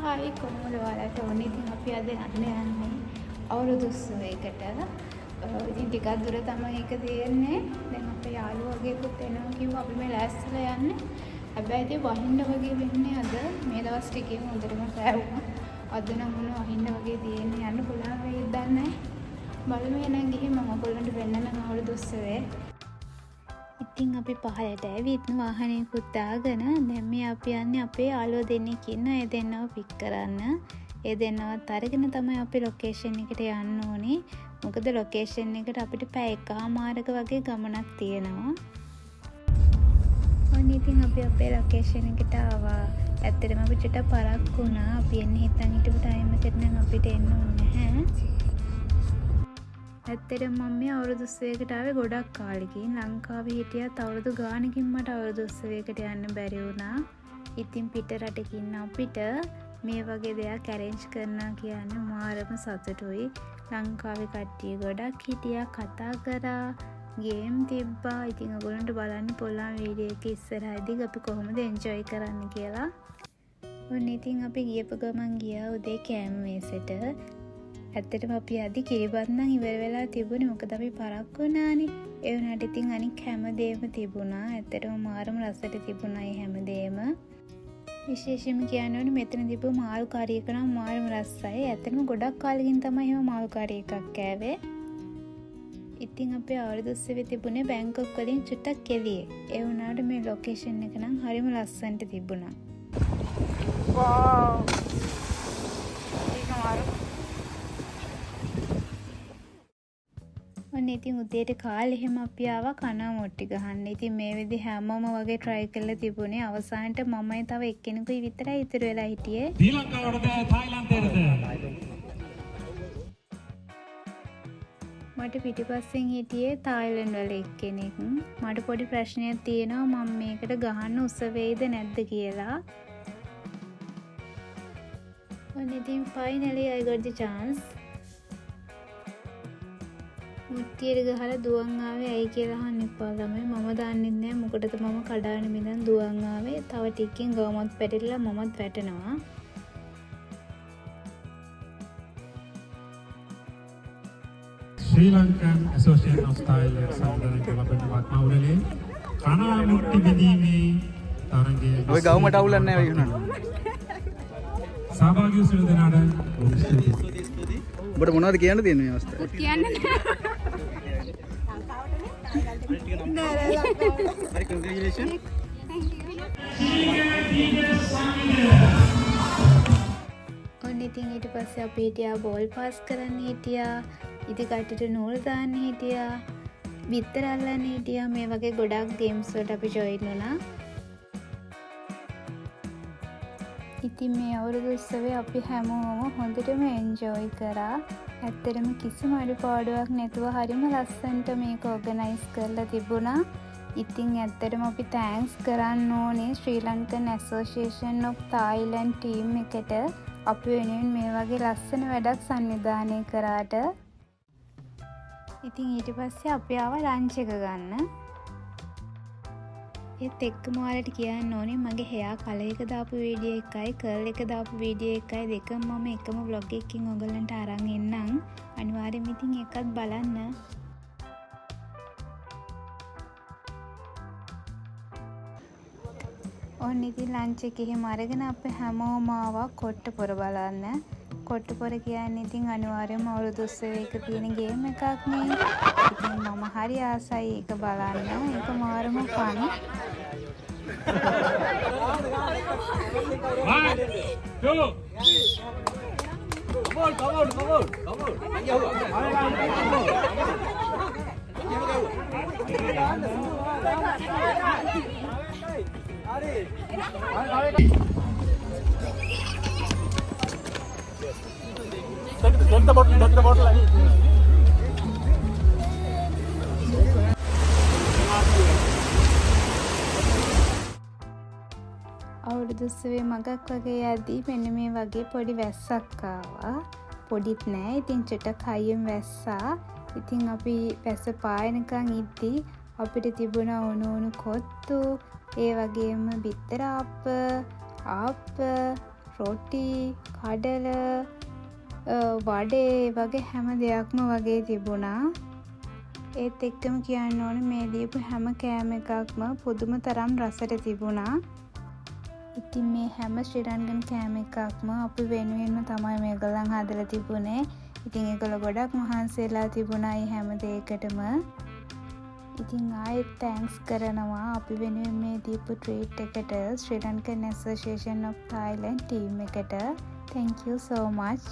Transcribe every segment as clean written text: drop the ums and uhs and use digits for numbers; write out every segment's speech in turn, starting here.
Hi, කොහොමද ඔයාලට? ඕන ඉතින් අපි අද යන්න යන්නේ අවුරුදු උත්සවයකට. ඉතින් ටිකක් දුර තමයි ඒක තියෙන්නේ. දැන් අපේ යාළුවගේකුත් එනවා කිව්වා. අපි මේ ලෑස්තිලා යන්නේ. හැබැයි ඉතින් වහින්න වගේ වෙන්නේ අද. මේ දවස් ටිකේම හොඳටම පෑවුවා. අද නම් මොන වහින්න වගේ තියෙන්නේ. යන්න පුළුවන් වෙයිද දන්නේ නැහැ. බලමු එහෙනම් ගිහින් මම ඔයගොල්ලන්ට පෙන්නන්නම් අවුරුදු උත්සවය. ඉතින් අපි පහලට ඇවිත් වාහනයකුත් දාගෙන දැන් මේ අපි යන්නේ අපේ යාළුවෝ දෙන්නෙක් ඉන්න ඒ දෙන්නව පික් කරන්න. ඒ දෙන්නවත් අරගෙන තමයි අපි ලොකේෂන් එකට යන්න ඕනේ. මොකද ලොකේෂන් එකට අපිට පැය එකහමාරක වගේ ගමනක් තියෙනවා. ඔන්න ඉතින් අපි අපේ ලොකේෂන් එකට ආවා. ඇත්තටම අපි චුට්ටක් පරක්කු වුණා. අපි එන්න හිතන් හිටපු ටයිම් එකට නම් අපිට එන්න ඕනේ නැහැ. ඇත්තටම මම මේ අවුරුදු උත්සවයකට ආවේ ගොඩක් කාලෙකින්. ලංකාවේ හිටියත් අවුරුදු ගානකින් මට අවුරුදු උත්සවයකට යන්න බැරි වුණා. ඉතින් පිට රටක ඉන්න අපිට මේ වගේ දෙයක් ඇරේන්ජ් කරනවා කියන්නේ මාරම සතුටුයි. ලංකාවේ කට්ටිය ගොඩක් හිටියා, කතා කරා, ගේම් තිබ්බා. ඉතින් ඔයගොල්ලන්ට බලන්න පුළුවන් වීඩියෝ එක ඉස්සරහදී අපි කොහොමද එන්ජොයි කරන්න කියලා. ඔන්න ඉතින් අපි ගියපු ගමන් ගියා උදේ කෑම මේසෙට. ඇත්තටම අපි අදි කිරිබත් නම් ඉවර වෙලා තිබුණේ, මොකද අපි පරක්කු වුණානේ. ඒ වුණාට ඉතින් අනික් හැමදේම තිබුණා. ඇත්තටම මාරම රසට තිබුණා ඒ හැමදේම. විශේෂයෙන්ම කියන්න ඕනේ මෙතන තිබ්බ මාළු කරි එක නම් මාරම රසයි. ඇත්තටම ගොඩක් කාලෙකින් තමයි එහෙම මාළු කරි එකක් කෑවේ. ඉතින් අපේ අවුරුදු උත්සවය තිබුණේ බැංකොක් වලින් චුට්ටක් එළියේ. ඒ වුණාට මේ ලොකේෂන් එක නම් හරිම ලස්සනට තිබුණා. වාව්. ඒක මාරු. ඔන්න ඉතින් උදේට කාලේ එහෙම අපි ආවා කනා මොට්ටි ගහන්න. ඉතින් මේ විදිහ හැමෝම වගේ try කරලා තිබුණේ. අවසානට මමයි තව එක්කෙනෙකුයි විතරයි ඉතුරු වෙලා හිටියේ. ශ්‍රී ලංකාවටද තායිලන්තයටද? මට පිටිපස්සෙන් හිටියේ තායිලන්ඩ් වල එක්කෙනෙක්. මට පොඩි ප්‍රශ්නයක් තියෙනවා මම මේකට ගහන්න උස වෙයිද නැද්ද කියලා. ඔන්න ඉතින් finally I got the chance. මුට්ටියට ගහලා දුවන් ආවේ ඇයි කියලා අහන්න එපා ළමයි. මම දන්නෙත් නෑ මොකටද මම කඩාන බිඳන් දුවන් ආවේ. තව ටිකකින් ගවමත් පැටලිලා මමත් වැටෙනවා. ශ්‍රී ලංකන් ඇසෝසියේෂන් ඔෆ් තායිලන්ඩ් සංවිධානය කළ ලබන වත්මා උළෙලේ කනා මුට්ටි බෙදීමේ තරගය. ඔය ගවුමට අවුලක් නෑ වෙයි වුණාට. සහභාගී වූ සියලු දෙනාට බොහොම ස්තුතියි. උඹට මොනවද කියන්න තියෙන්නේ මේ අවස්ථාවේ? කියන්න නෑ. හරි, කන්ග්‍රැචුලේෂන්. ඔන්න ඉතින් ඊට පස්සේ අපි හිටියා බෝල් පාස් කරන්න හිටියා. ඉතින් කට්ටියට නූල් දාන්න හිටියා. බිත්තර අල්ලන්න හිටියා. මේ වගේ ගොඩක් ගේම්ස් වලට අපි ජොයින් වුණා. ඉතින් මේ අවුරුදු උත්සවය අපි හැමෝම හොඳටම එන්ජොයි කරා. ඇත්තටම කිසිම අඩුපාඩුවක් නැතුව හරිම ලස්සනට මේක ඕගනයිස් කරලා තිබුණා. ඉතින් ඇත්තටම අපි thanks කරන්න ඕනේ ශ්‍රී Lankan association of Thailand team එකට අපි වෙනුවෙන් මේ වගේ ලස්සන වැඩක් සංවිධානය කරාට. ඉතින් ඊට පස්සේ අපි ආවා ලන්ච් එක ගන්න. ඒත් එක්කම ඔයාලට කියන්න ඕනේ මගේ හෙයා කලර් එක දාපු වීඩියෝ එකයි කර්ල් එක දාපු වීඩියෝ එකයි දෙකම මම එකම ව්ලොග් එකකින් ඔයගොල්ලන්ට අරන් එන්නම්. අනිවාර්යයෙන්ම ඉතින් ඒකත් බලන්න. ඔන්න ඉතින් ලන්ච් එක එහෙම අරගෙන අපි හැමෝම ආවා කොට්ටපොර බලන්න. කොට්ටපොර කියන්නේ ඉතින් අනිවාර්යයෙන්ම අවුරුදු උත්සවයක තියෙන ගේම් එකක් නේ. ඉතින් මම හරි ආසයි ඒක බලන්න. ඒක මාරම fun. 1, 2. Come on, come on, come on, come on. අවුරුදු උත්සවයේ මගක් වගේ යද්දී මෙන්න මේ වගේ පොඩි වැස්සක් ආවා. පොඩිත් නෑ, ඉතින් චුට්ටක් හයියෙන් වැස්සා. ඉතින් අපි වැස්ස පායනකන් ඉද්දී අපිට තිබුණා උණු උණු කොත්තු, ඒ වගේම බිත්තර ආප්ප, ආප්ප, රොටි, කඩල, වඩේ වගේ හැම දෙයක්ම වගේ තිබුණා. ඒත් එක්කම කියන්න ඕන මේ දීපු හැම කෑම එකක්ම පුදුම තරම් රසට තිබුණා. ඉතින් මේ හැම ශ්‍රී ලංකන් කෑම එකක්ම අපි වෙනුවෙන්ම තමයි මේගොල්ලන් හදලා තිබුණේ. ඉතින් ඒගොල්ලෝ ගොඩක් මහන්සි වෙලා තිබුණා මේ හැම දෙයකටම. ඉතින් ආයෙත් thanks කරනවා අපි වෙනුවෙන් මේ දීපු ට්‍රීට් එකට Sri Lankan Association of Thailand team එකට. Thank you so much.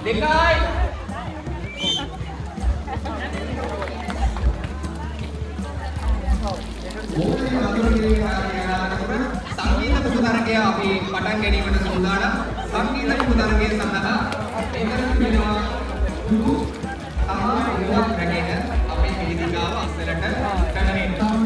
දෙකයි. සංගීත පුහු තරගය අපි පටන් ගැනීමට සූදානම්. සංගීත පුහු තරගය සඳහා එතන තිබෙනවා ගුරු තමා ඉලක්ක රැගෙන අපේ වේදිකාව අස්සලට පැමිණෙන්න.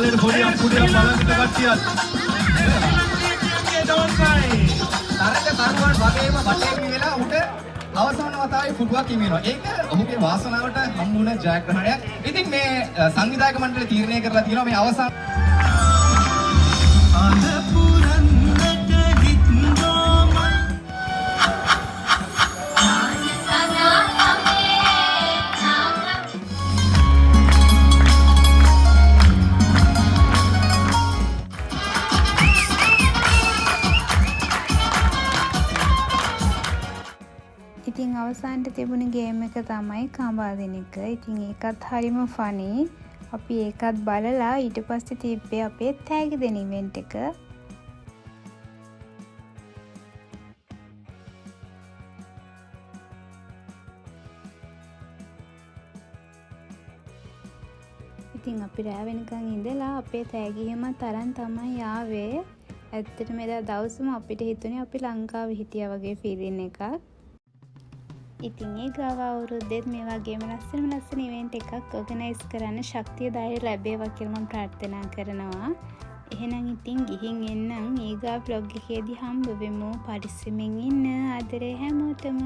තාලෙට පොඩියක් පුඩියක් බලන්න කට්ටියත්. තරග තරුවන් වගේම වටේ වෙලා උට අවසාන වතාවේ පුඩුවක් හිමි වෙනවා. ඒක ඔහුගේ වාසනාවට හම්බ වුණ ජයග්‍රහණයක්. ඉතින් මේ සංවිධායක මණ්ඩලය තීරණය කරලා තියෙනවා මේ අවසාන ඉතින් අවසානට තිබුණ ගේම් එක තමයි කඹාදින එක. ඉතින් ඒකත් හරිම ෆනි. අපි ඒකත් බලලා ඊට පස්සේ තිබ්බේ අපේ තෑගි දෙන ඉවෙන්ට් එක. ඉතින් අපි රෑ වෙනකන් ඉඳලා අපේ තෑගි එහෙමත් අරන් තමයි ආවේ. ඇත්තටම එදා දවසම අපිට හිතුනේ අපි ලංකාවේ හිටියා වගේ ෆීලින් එකක්. ඉතින් ඒ ගාව අවුරුද්දෙත් මේ වගේම ලස්සනම ලස්සන ඉවෙන්ට් එකක් ඕගනයිස් කරන්න ශක්තිය ධෛර්යය ලැබේවා කියලා මම ප්‍රාර්ථනා කරනවා. එහෙනම් ඉතින් ගිහින් එන්නම්. ඊගා ව්ලොග් එකේදී හම්බ වෙමු. පරිස්සමෙන් ඉන්න. ආදරේ හැමෝටම.